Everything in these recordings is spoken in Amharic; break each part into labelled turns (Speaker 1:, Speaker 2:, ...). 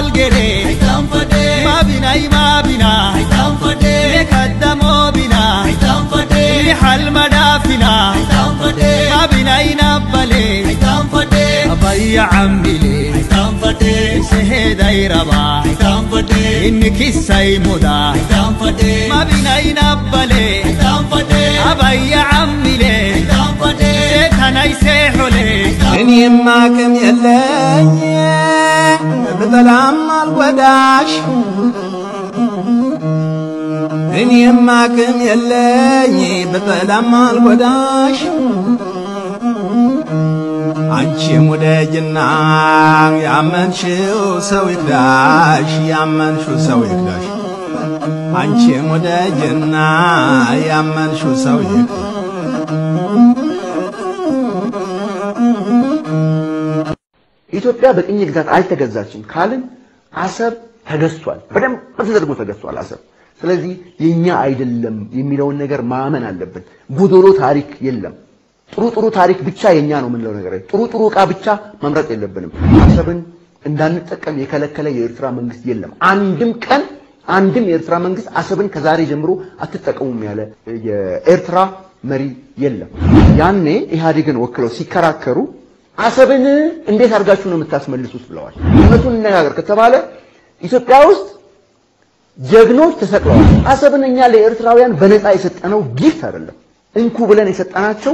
Speaker 1: malgere ما بنا لقدموا بنا لحل مدافنا ما بنا ينبلي أبي عمي لي سهدي ربا إنك السيمودا ما بنا ينبلي أبي عمي لي سيتنا يسيحولي
Speaker 2: እኔማ አቅም የለኝ ብጠላም አልጎዳሽ፣ እኔማ አቅም የለኝ ብጠላም አልጎዳሽ። አንቺም ውደጅና ያመንሽው ሰው ይክዳሽ፣ ያመንሽው ሰው ይክዳሽ። አንቺም ውደጅና ያመንሽው ሰው ይክዳሽ።
Speaker 3: ኢትዮጵያ በቅኝ ግዛት አልተገዛችም ካልን አሰብ ተገዝቷል፣ በደንብ ተደርጎ ተገዝቷል አሰብ። ስለዚህ የኛ አይደለም የሚለውን ነገር ማመን አለብን። ጎዶሎ ታሪክ የለም። ጥሩ ጥሩ ታሪክ ብቻ የኛ ነው የምንለው ነገር ጥሩ ጥሩ ዕቃ ብቻ መምረጥ የለብንም። አሰብን እንዳንጠቀም የከለከለ የኤርትራ መንግስት የለም። አንድም ቀን አንድም የኤርትራ መንግስት አሰብን ከዛሬ ጀምሮ አትጠቀሙም ያለ የኤርትራ መሪ የለም። ያኔ ኢህአዴግን ወክለው ሲከራከሩ አሰብን እንዴት አድርጋችሁ ነው የምታስመልሱት ብለዋል። እውነቱን እንነጋገር ከተባለ ኢትዮጵያ ውስጥ ጀግኖች ተሰቅለዋል። አሰብን እኛ ለኤርትራውያን በነፃ የሰጠነው gift አይደለም። እንኩ ብለን የሰጠናቸው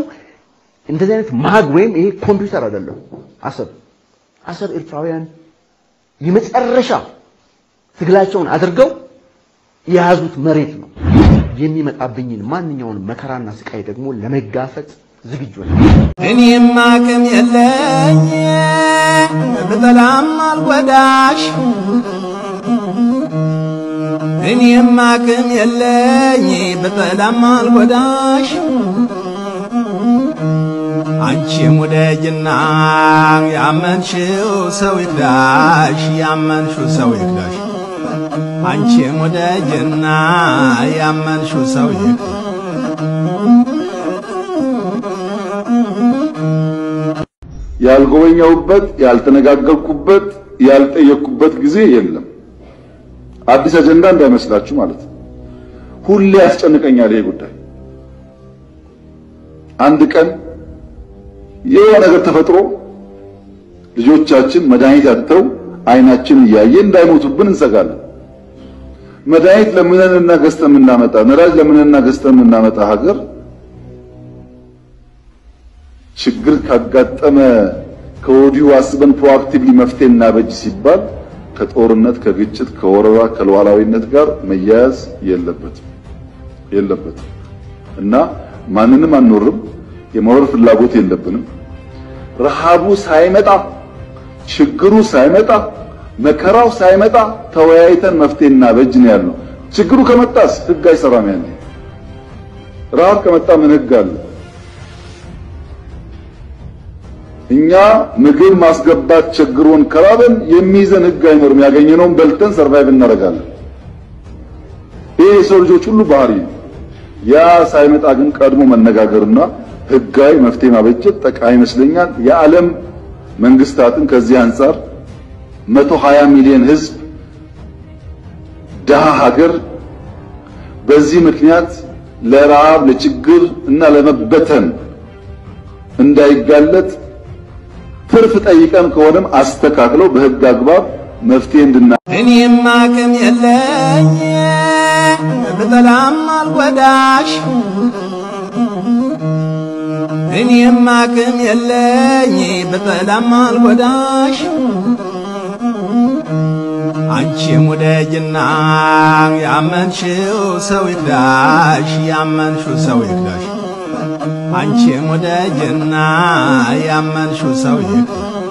Speaker 3: እንደዚህ አይነት mug ወይም ይሄ ኮምፒውተር አይደለም። አሰብ ኤርትራውያን የመጨረሻ ትግላቸውን አድርገው የያዙት መሬት ነው። የሚመጣብኝን ማንኛውን መከራና ስቃይ ደግሞ ለመጋፈጥ ዝግጁ ነኝ።
Speaker 2: እኔማ አቅም የለኝ ብጠላም አልጎዳሽ፣ እኔማ አቅም የለኝ ብጠላም አልጎዳሽ። አንቺም ውደጅና ያመንሽው ሰው ይክዳሽ፣ ያመንሽው ሰው ይክዳሽ። አንቺም ውደጅና ያመንሽው ሰው ይክዳሽ።
Speaker 4: ያልጎበኘሁበት፣ ያልተነጋገርኩበት፣ ያልጠየቅኩበት ጊዜ የለም። አዲስ አጀንዳ እንዳይመስላችሁ ማለት ነው። ሁሌ ያስጨንቀኛል ይሄ ጉዳይ። አንድ ቀን የሆነ ነገር ተፈጥሮ ልጆቻችን መድኃኒት አጥተው አይናችን እያየ እንዳይሞቱብን እንሰጋለን። መድኃኒት ለምነንና ገዝተን የምናመጣ፣ ነዳጅ ለምነንና ገዝተን የምናመጣ ሀገር ችግር ካጋጠመ ከወዲሁ አስበን proactively መፍትሄ እናበጅ ሲባል ከጦርነት፣ ከግጭት፣ ከወረራ፣ ከሉዓላዊነት ጋር መያያዝ የለበትም እና ማንንም አንወርም። የመወረር ፍላጎት የለብንም። ረሃቡ ሳይመጣ፣ ችግሩ ሳይመጣ፣ መከራው ሳይመጣ ተወያይተን መፍትሄ እናበጅ ነው ያልነው። ችግሩ ከመጣስ ህግ አይሰራም። ያኔ ረሃብ ከመጣ ምን ህግ አለ? እኛ ምግብ ማስገባት ችግሩን ከራበን የሚይዘን ህግ አይኖርም። ያገኘነውን በልተን survive እናደርጋለን። ይሄ የሰው ልጆች ሁሉ ባህሪ ነው። ያ ሳይመጣ ግን ቀድሞ መነጋገርና ህጋዊ መፍትሄ ማበጀት ጠቃሚ ይመስለኛል። የዓለም መንግስታትን ከዚህ አንጻር 120 ሚሊዮን ህዝብ ድሃ ሀገር በዚህ ምክንያት ለረሃብ፣ ለችግር እና ለመበተን እንዳይጋለጥ ትርፍ ጠይቀን ከሆነም አስተካክለው በህግ አግባብ መፍትሄ እንድና
Speaker 2: እኔማ አቅም የለኝ ብጠላም አልጎዳሽ፣ እኔማ አቅም የለኝ ብጠላም አልጎዳሽ። አንቺም ውደጅና ያመንሽው ሰው ይክዳሽ፣ ያመንሽው ሰው ይክዳሽ። አንቺም ውደጅና ያመንሽው ሰው ይክዳሽ።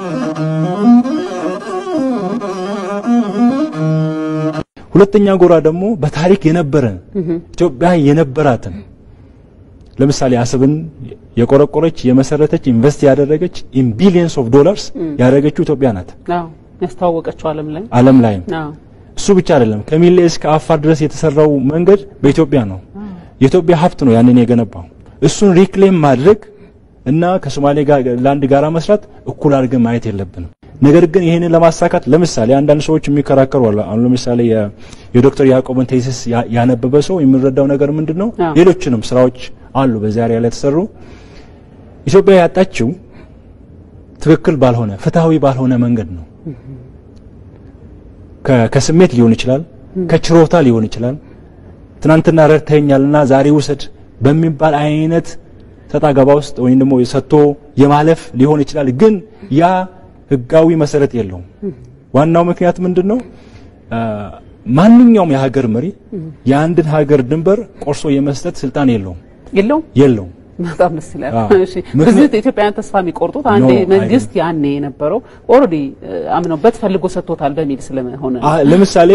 Speaker 5: ሁለተኛ ጎራ ደግሞ በታሪክ የነበረን ኢትዮጵያ የነበራትን ለምሳሌ አሰብን የቆረቆረች፣ የመሰረተች፣ invest ያደረገች in billions of dollars ያደረገችው ኢትዮጵያ ናት።
Speaker 6: አዎ፣ ያስተዋወቀችው ዓለም ላይ።
Speaker 5: ዓለም ላይም እሱ ብቻ አይደለም። ከሚሌ እስከ አፋር ድረስ የተሰራው መንገድ በኢትዮጵያ ነው። የኢትዮጵያ ሀብት ነው ያንን የገነባው። እሱን reclaim ማድረግ እና ከሶማሌ ጋር ለአንድ ጋራ መስራት እኩል አድርገን ማየት የለብንም። ነገር ግን ይሄንን ለማሳካት ለምሳሌ አንዳንድ ሰዎች የሚከራከሩ አሉ። አሁን ለምሳሌ የዶክተር ያዕቆብን thesis ያነበበ ሰው የሚረዳው ነገር ምንድነው? ሌሎችንም ስራዎች አሉ በዚያ area ላይ የተሰሩ። ኢትዮጵያ ያጣችው ትክክል ባልሆነ ፍትሃዊ ባልሆነ መንገድ ነው። ከስሜት ሊሆን ይችላል፣ ከችሮታ ሊሆን ይችላል። ትናንትና ረድተኸኛልና ዛሬ ውሰድ በሚባል አይነት ሰጣ ገባ ውስጥ ወይም ደግሞ ሰጥቶ የማለፍ ሊሆን ይችላል። ግን ያ ህጋዊ መሰረት የለውም። ዋናው ምክንያት ምንድነው? ማንኛውም የሀገር መሪ የአንድን ሀገር ድንበር ቆርሶ የመስጠት ስልጣን የለውም። የለውም።
Speaker 6: በጣም ደስ ይላል። እሺ፣ ብዙ ኢትዮጵያውያን ተስፋ የሚቆርጡት አንዴ መንግስት ያኔ የነበረው already አምነውበት ፈልጎ ሰጥቶታል በሚል ስለሆነ፣
Speaker 5: ለምሳሌ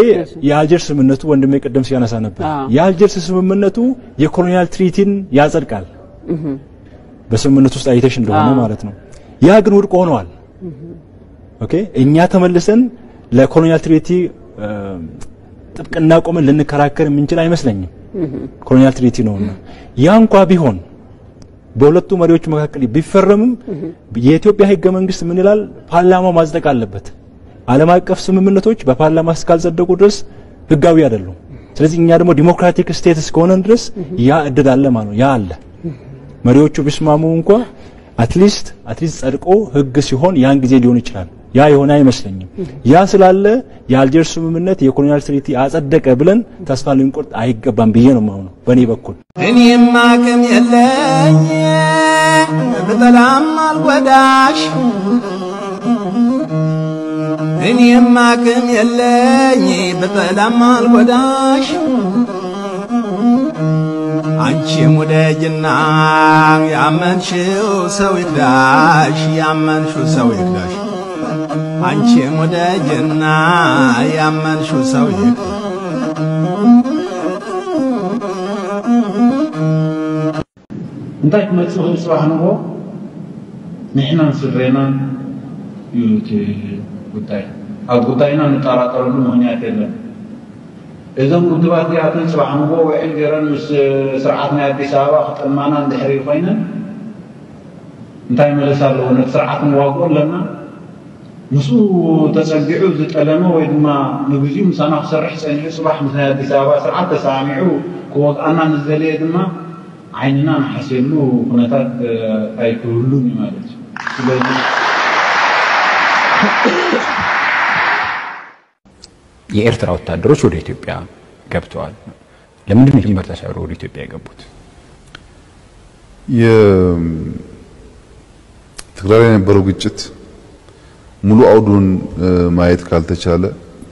Speaker 5: የአልጀርስ ስምምነቱ ወንድሜ ቅድም ሲያነሳ ነበር። የአልጀርስ ስምምነቱ የ colonial treaty ን ያጸድቃል። በስምምነቱ ውስጥ አይተሽ እንደሆነ ማለት ነው። ያ ግን ውድቅ ሆኗል። Okay፣ እኛ ተመልሰን ለ colonial treaty ጥብቅና ቆመን ልንከራከር የምንችል አይመስለኝም። Colonial treaty ነውና ያ እንኳ ቢሆን በሁለቱ መሪዎች መካከል ቢፈረምም የኢትዮጵያ ህገ መንግስት ምን ይላል? ፓርላማው ማጽደቅ አለበት። ዓለም አቀፍ ስምምነቶች በፓርላማ እስካልጸደቁ ድረስ ህጋዊ አይደሉም። ስለዚህ እኛ ደግሞ democratic state እስከሆነን ድረስ ያ እድል አለ ማለት ነው። ያ አለ። መሪዎቹ ቢስማሙ እንኳ at least ጸድቆ ህግ ሲሆን ያን ጊዜ ሊሆን ይችላል። ያ የሆነ አይመስለኝም። ያ ስላለ የአልጀርስ ስምምነት የ colonial treaty አጸደቀ ብለን ተስፋ ልንቆርጥ አይገባም ብዬ ነው የማምነው በእኔ በኩል።
Speaker 2: እኔም አቅም የለኝ ብጠላም አልጎዳሽ፣ እኔም አቅም የለኝ ብጠላም አልጎዳሽ። አንቺም ውደጅና ያመንሽው ሰው ይክዳሽ፣ ያመንሽው ሰው ይክዳሽ። አንቺም ውደጅና ያመንሽው ሰው ይክዳሽ።
Speaker 7: እንታይ ክመፅእ ክእል ፅባሕ ንግሆ ንሕናን ስድሬናን እዩ እቲ ጉዳይ። ኣብ ጉዳይና ንጠራጠረሉ ምክንያት የለን። እዞም ውድባት እዚኣተን ፅባሕ ንግሆ ውዕል ገይረን ምስ ስርዓት ናይ ኣዲስ ኣበባ ክጠልማና እንድሕሪ ኮይነን እንታይ መለስ ኣለዎ? ነቲ ስርዓት ንዋግኦ ኣለና። ምስኡ ተፀጊዑ ዝጠለመ ወይ ድማ ንግዚኡ ምሳና ክሰርሕ ፀኒሑ ፅባሕ ምስ ናይ ኣዲስ ኣበባ ስርዓት ተሰማሚዑ ክወግኣና ንዝደለየ ድማ ዓይንና ንሓስየሉ ኩነታት ኣይክህሉን እዩ ማለት እዩ። ስለዚ
Speaker 8: የኤርትራ ወታደሮች ወደ ኢትዮጵያ ገብተዋል። ለምንድን ነው ድንበር ተሻግረው ወደ ኢትዮጵያ የገቡት?
Speaker 4: የትግራይ ላይ የነበረው ግጭት ሙሉ አውዱን ማየት ካልተቻለ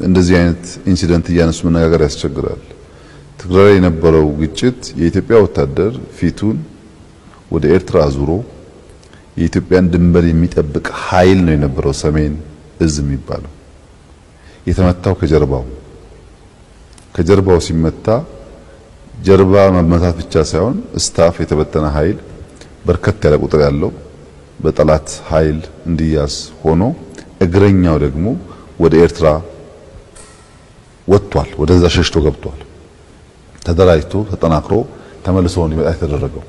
Speaker 4: እንደዚህ አይነት incident እያነሱ መነጋገር ያስቸግራል። ትግራይ ላይ የነበረው ግጭት የኢትዮጵያ ወታደር ፊቱን ወደ ኤርትራ አዙሮ የኢትዮጵያን ድንበር የሚጠብቅ ኃይል ነው የነበረው። ሰሜን እዝ የሚባለው የተመታው ከጀርባው ሲመታ ጀርባ መመታት ብቻ ሳይሆን staff፣ የተበተነ ኃይል፣ በርከት ያለ ቁጥር ያለው በጠላት ኃይል እንዲያዝ ሆኖ እግረኛው ደግሞ ወደ ኤርትራ ወጥቷል። ወደዛ ሸሽቶ ገብቷል። ተደራጅቶ ተጠናክሮ ተመልሶ እንዲመጣ የተደረገው።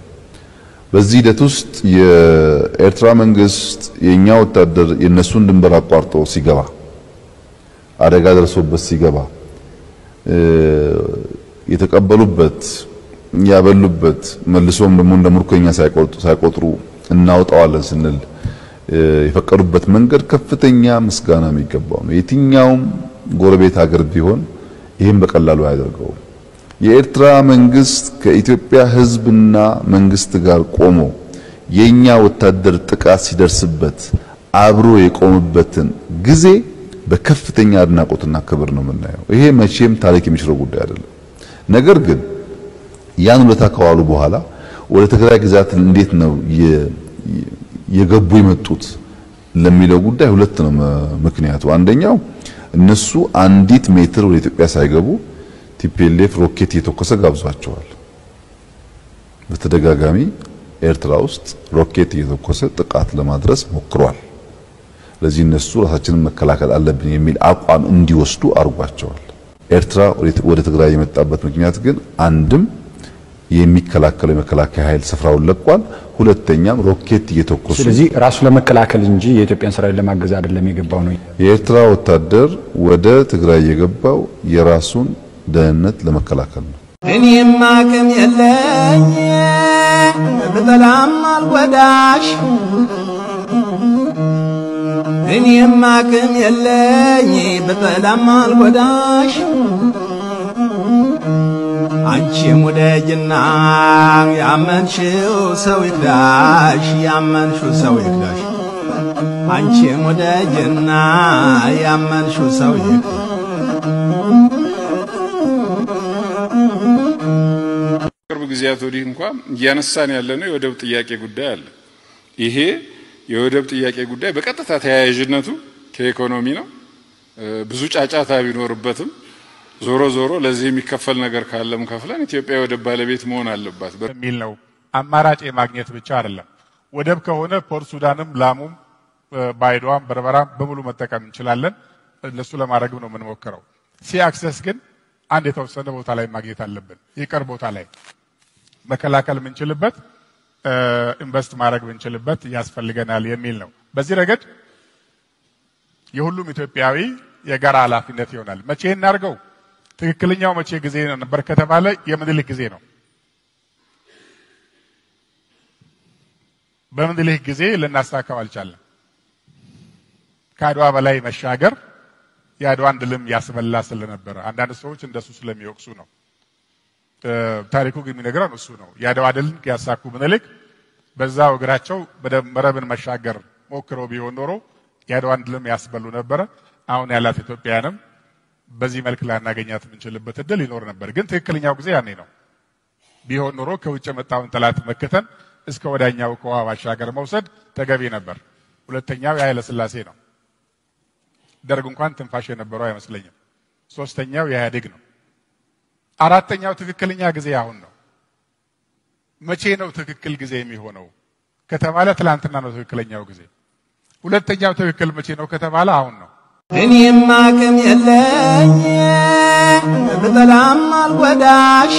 Speaker 4: በዚህ ሂደት ውስጥ የኤርትራ መንግስት የኛ ወታደር የነሱን ድንበር አቋርጦ ሲገባ፣ አደጋ ደርሶበት ሲገባ የተቀበሉበት፣ ያበሉበት፣ መልሶም ደግሞ እንደ ምርኮኛ ሳይቆጥሩ እናወጣዋለን ስንል የፈቀዱበት መንገድ ከፍተኛ ምስጋና የሚገባው ነው። የትኛውም ጎረቤት ሀገር ቢሆን ይህን በቀላሉ አያደርገውም። የኤርትራ መንግስት ከኢትዮጵያ ሕዝብና መንግስት ጋር ቆሞ የኛ ወታደር ጥቃት ሲደርስበት አብሮ የቆመበትን ጊዜ በከፍተኛ አድናቆትና ክብር ነው የምናየው። ይሄ መቼም ታሪክ የሚሽረው ጉዳይ አይደለም። ነገር ግን ያን ውለታ ከዋሉ በኋላ ወደ ትግራይ ግዛት እንዴት ነው የገቡ የመጡት ለሚለው ጉዳይ ሁለት ነው ምክንያቱ። አንደኛው እነሱ አንዲት ሜትር ወደ ኢትዮጵያ ሳይገቡ TPLF ሮኬት እየተኮሰ ጋብዟቸዋል። በተደጋጋሚ ኤርትራ ውስጥ ሮኬት እየተኮሰ ጥቃት ለማድረስ ሞክሯል። ለዚህ እነሱ ራሳችንን መከላከል አለብን የሚል አቋም እንዲወስዱ አድርጓቸዋል። ኤርትራ ወደ ትግራይ የመጣበት ምክንያት ግን አንድም የሚከላከለው የመከላከያ ኃይል ስፍራውን ለቋል። ሁለተኛም ሮኬት እየተኮሱ
Speaker 8: ስለዚህ ራሱ ለመከላከል እንጂ የኢትዮጵያን ሰራዊት ለማገዝ አይደለም የገባው ነው።
Speaker 4: የኤርትራ ወታደር ወደ ትግራይ የገባው የራሱን ደህንነት ለመከላከል ነው።
Speaker 2: እኔም አቅም የለኝ ብጠላም አልጎዳሽ፣ እኔም አቅም የለኝ ብጠላም አልጎዳሽ። አንቺም ውደጅና ያመንሽው ሰው ይክዳሽ፣ ያመንሽው ሰው ይክዳሽ። አንቺም ውደጅና ያመንሽው ሰው ይክዳሽ።
Speaker 9: ቅርብ ጊዜያት ወዲህ እንኳን እያነሳን ያለነው የወደብ ጥያቄ ጉዳይ አለ። ይሄ የወደብ ጥያቄ ጉዳይ በቀጥታ ተያያዥነቱ ከኢኮኖሚ ነው። ብዙ ጫጫታ ቢኖርበትም ዞሮ ዞሮ ለዚህ የሚከፈል ነገር ካለም ከፍለን ኢትዮጵያ የወደብ ባለቤት መሆን አለባት
Speaker 10: በሚል ነው። አማራጭ የማግኘት ብቻ አይደለም። ወደብ ከሆነ ፖርት ሱዳንም፣ ላሙም፣ ባይዶዋም፣ በርበራም በሙሉ መጠቀም እንችላለን። እነሱ ለማድረግ ነው የምንሞክረው። sea access ግን አንድ የተወሰነ ቦታ ላይ ማግኘት አለብን። ይቀር ቦታ ላይ መከላከል የምንችልበት invest ማድረግ የምንችልበት ያስፈልገናል የሚል ነው። በዚህ ረገድ የሁሉም ኢትዮጵያዊ የጋራ ኃላፊነት ይሆናል። መቼ እናርገው? ትክክለኛው መቼ ጊዜ ነበር ከተባለ የምኒልክ ጊዜ ነው። በምኒልክ ጊዜ ልናሳካው አልቻልንም። ከአድዋ በላይ መሻገር የአድዋን ድልም ያስበላ ስለነበረ አንዳንድ ሰዎች እንደሱ ስለሚወቅሱ ነው። ታሪኩ ግን የሚነግረን እሱ ነው። የአድዋ ድልን ያሳኩ ምኒልክ በዛው እግራቸው መረብን መሻገር ሞክረው ቢሆን ኖሮ የአድዋን ድልም ያስበሉ ነበረ። አሁን ያላት ኢትዮጵያንም በዚህ መልክ ላናገኛት የምንችልበት እድል ይኖር ነበር። ግን ትክክለኛው ጊዜ ያኔ ነው። ቢሆን ኖሮ ከውጭ የመጣውን ጠላት መከተን እስከ ወዳኛው ከውሃ ባሻገር መውሰድ ተገቢ ነበር። ሁለተኛው የኃይለ ሥላሴ ነው። ደርግ እንኳን ትንፋሽ የነበረው አይመስለኝም። ሶስተኛው የኢህአዴግ ነው። አራተኛው ትክክለኛ ጊዜ አሁን ነው። መቼ ነው ትክክል ጊዜ የሚሆነው ከተባለ ትላንትና ነው ትክክለኛው ጊዜ። ሁለተኛው ትክክል መቼ ነው ከተባለ አሁን ነው።
Speaker 2: እኔም አቅም የለኝ ብጠላም አልጎዳሽ፣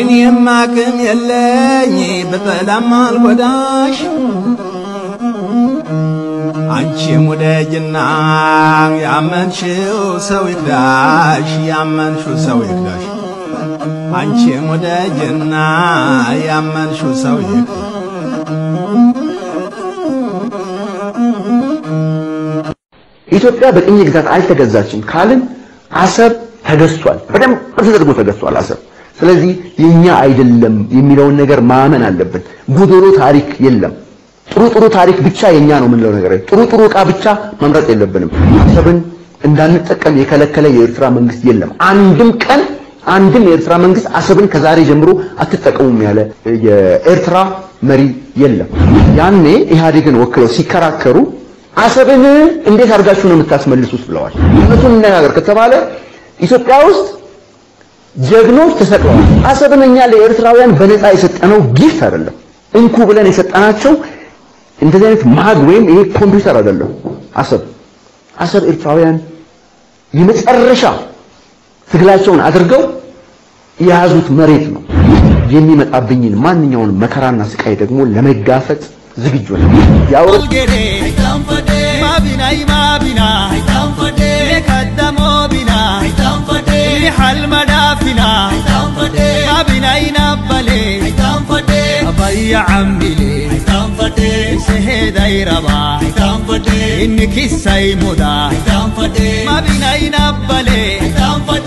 Speaker 2: እኔም አቅም የለኝ ብጠላም አልጎዳሽ።
Speaker 1: አንቺም ውደጅና ያመንሽው ሰው ይክዳሽ፣ ያመንሽው ሰው ይክዳሽ። አንቺም ውደጅና ያመንሽው ሰው ይክዳሽ።
Speaker 3: ኢትዮጵያ በቅኝ ግዛት አልተገዛችም ካልን አሰብ ተገዝቷል። በደንብ ተደርጎ ተገዝቷል አሰብ። ስለዚህ የኛ አይደለም የሚለውን ነገር ማመን አለብን። ጉዶሎ ታሪክ የለም። ጥሩ ጥሩ ታሪክ ብቻ የኛ ነው የምንለው ነገር ጥሩ ጥሩ ዕቃ ብቻ መምረጥ የለብንም። አሰብን እንዳንጠቀም የከለከለ የኤርትራ መንግስት የለም። አንድም ቀን አንድም የኤርትራ መንግስት አሰብን ከዛሬ ጀምሮ አትጠቀሙም ያለ የኤርትራ መሪ የለም። ያኔ ኢህአዴግን ወክለው ሲከራከሩ አሰብን እንዴት አድርጋችሁ ነው የምታስመልሱት ብለዋል። እውነቱን እንነጋገር ከተባለ ኢትዮጵያ ውስጥ ጀግኖች ተሰቅለዋል። አሰብን እኛ ለኤርትራውያን በነፃ የሰጠነው gift አይደለም። እንኩ ብለን የሰጠናቸው እንደዚህ አይነት mug ወይም ይሄ ኮምፒውተር አይደለም። አሰብ ኤርትራውያን የመጨረሻ ትግላቸውን አድርገው የያዙት መሬት ነው። የሚመጣብኝን ማንኛውን መከራና ስቃይ ደግሞ ለመጋፈጥ ዝግጁ ነኝ።
Speaker 1: Inni kissai muda, ma bina inabale.